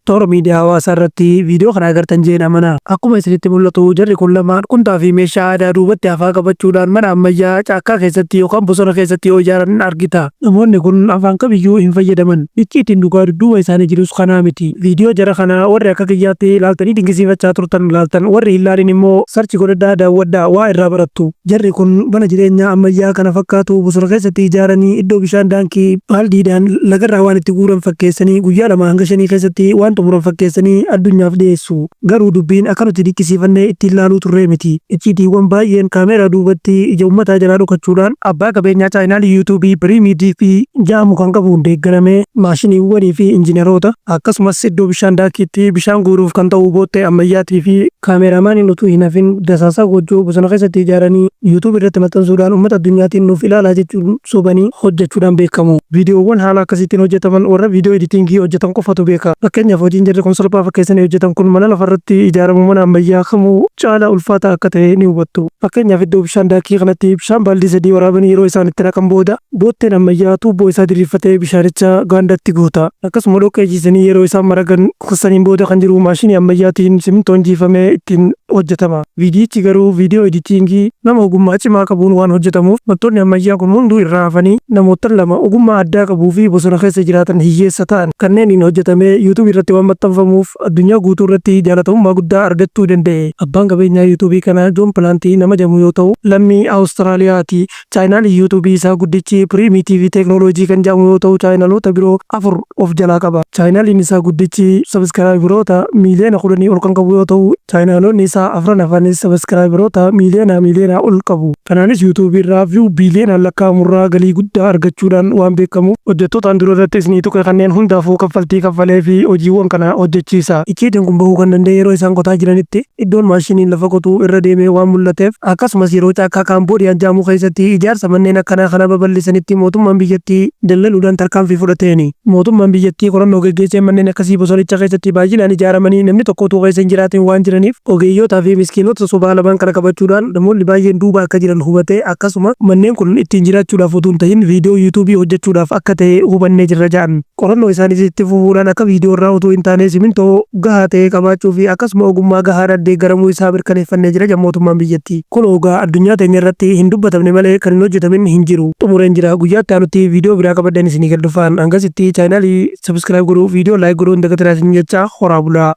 Toora miidiyaa hawaasaa irratti viidiyoo kana agartan jeen amana. Akkuma isinitti mul'atu, jarri kun lamaan qunxaa fi meeshaa aadaa duubatti hafaa qabachuudhaan mana ammayyaa caakkaa keessatti yookaan bosona keessatti yoo ijaaran argita. Namoonni kun afaan kamiyyuu hin fayyadaman. Icciitiin dhugaa dudduuba isaanii jirus kanaa miti. Viidiyoo jara kanaa warri akka kiyyaatti ilaaltanii dinqisiifachaa turtan ilaaltan, warri hin laalin immoo search godhadhaa, daawwadhaa, waa irraa barattu. Jarri kun mana jireenyaa ammayyaa kana fakkaatu bosona keessatti ijaaranii, iddoo bishaan daankii baaldiidhaan lagarraa waan itti guuran fakkeessanii, guyyaa 2 hanga 5 keessatti waan xumuran fakkeessanii addunyaaf dhiyeessu. Garuu dubbiin akka nuti dinqisiifannee ittiin laaluu turree miti. Icciitiiwwan baay'een kaameeraa duubatti ija uummataa jalaa dhokachuudhaan, abbaa qabeenyaa chaayinaalii YouTubeii Piriimiidii fi ja'amu kan qabuun deeggaramee, maashiniiwwanii fi injiinaroota, akkasumas iddoo bishaan daakiitti bishaan guuruuf kan ta'u boottee ammayyaatii fi kaameeraamaaniin utuu hin hafin, dasaasaa goojjoo bosona keessatti ijaaranii YouTube irratti maxxansuudhaan uummata addunyaatiin nuuf ilaalaa jechuun sobanii hojjechuudhaan beekamu. Viidiyoowwan haala akkasiitiin hojjetaman warra viidiyoo editingii hojjetan qofatu beeka. Fakkeenyaaf, hojiin jarri kun salphaa fakkeessanii hojjetan kun mana lafarratti ijaaramu mana ammayyaa kamuu caala ulfaataa akka ta'e ni hubattu. Fakkeenyaaf, iddoo bishaan daakii kanatti bishaan baaldii sadii waraabanii yeroo isaan itti naqan booda, bootteen ammayyaa tuubboo isaa diriirfatee bishaanicha gaandatti guuta. Akkasuma dhoqqee jiisanii yeroo isaan maragan saniin booda kan jiru maashinii ammayyaatiin simintoon jiifamee ittiin hojjetama. Viidiyichi garuu viidiyoo editingii nama ogummaa cimaa qabuun waan hojjetamuuf, wantoonni ammayyaa kun hunduu irraa hafanii, namoota lama ogummaa addaa qabuu fi bosona keessa jiraatan hiyyeessa ta'an kanneeniin hojjetamee YouTubeii irratti waan maxxanfamuuf, addunyaa guutuu irratti jaalatamummaa guddaa argachuu danda'e. Abbaan qabeenyaa YouTubeii kanaa Joon Pilaantii nama jedhamu yoo ta'u, lammii Awustiraaliyaati. Chaayinaalii YouTubeii isaa guddichi Primitive Technology kan jedhamu yoo ta'u, chaayinaloota biroo afur of jalaa qaba. Chaayinaaliin isaa guddichi subscriberoota miiliyoona 10 ol kan qabu yoo ta'u, chaayinaloonni isaa afran hafanis subscriberoota miiliyoona miiliyoona ol qabu. Kanaanis YouTubeii irraa view biiliyoonaan lakkaa'amurraa galii guddaa argachuudhaan waan beekamuuf, hojjettootaan dura irratti isinii tuqe kanneen hundaafuu kaffaltii kaffalee fi hojiiwwan kana hojjechiisa. Icciitiin kun bahuu kan danda'e yeroo isaan qotaa jiranitti iddoon maashiniin lafa qotuu irra deemee waan mul'ateef, akkasumas yeroo caakkaa Kaamboodiyaan jedhamu keessatti ijaarsa manneen akkanaa kana babal'isanitti mootummaan biyyattii dallaluudhaan tarkaanfii fudhateeni. Mootummaan biyyattii qorannoo geggeessee, manneen akkasii bosonicha keessatti baay'inaan ijaaramanii namni tokko utuu keessa hin jiraatin waan jiraniif, ogeeyyotaa fi miskiinota sobaa lamaan kana qabachuudhaan namoonni baay'een duuba akka jiran hubatee, akkasuma manneen kun ittiin jiraachuudhaaf utuu hin tahin viidiyoo YouTubeii hojjechuudhaaf akka ta'e hubannee jirra jedhan. Qorannoo isaaniis itti fufuudhaan, akka viidiyoo irraa utuu hin taane simintoo gahaa ta'e qabaachuu fi akkasuma ogummaa gahaadhaan deeggaramuu isaa mirkaneeffannee jira jedha mootummaan biyyattii. Kun ogaa addunyaa teenya irratti hin dubbatamne malee kan hin hojjetamin hin jiru. Xumureen jira. Guyyaatti aanutti viidiyoo biraa qabadheen isinii gad dhufaan. Hangasitti chaayinaalii subscribe godhuu, viidiyoo like godhuu hin dagatinaa isin jecha, horaa bulaa.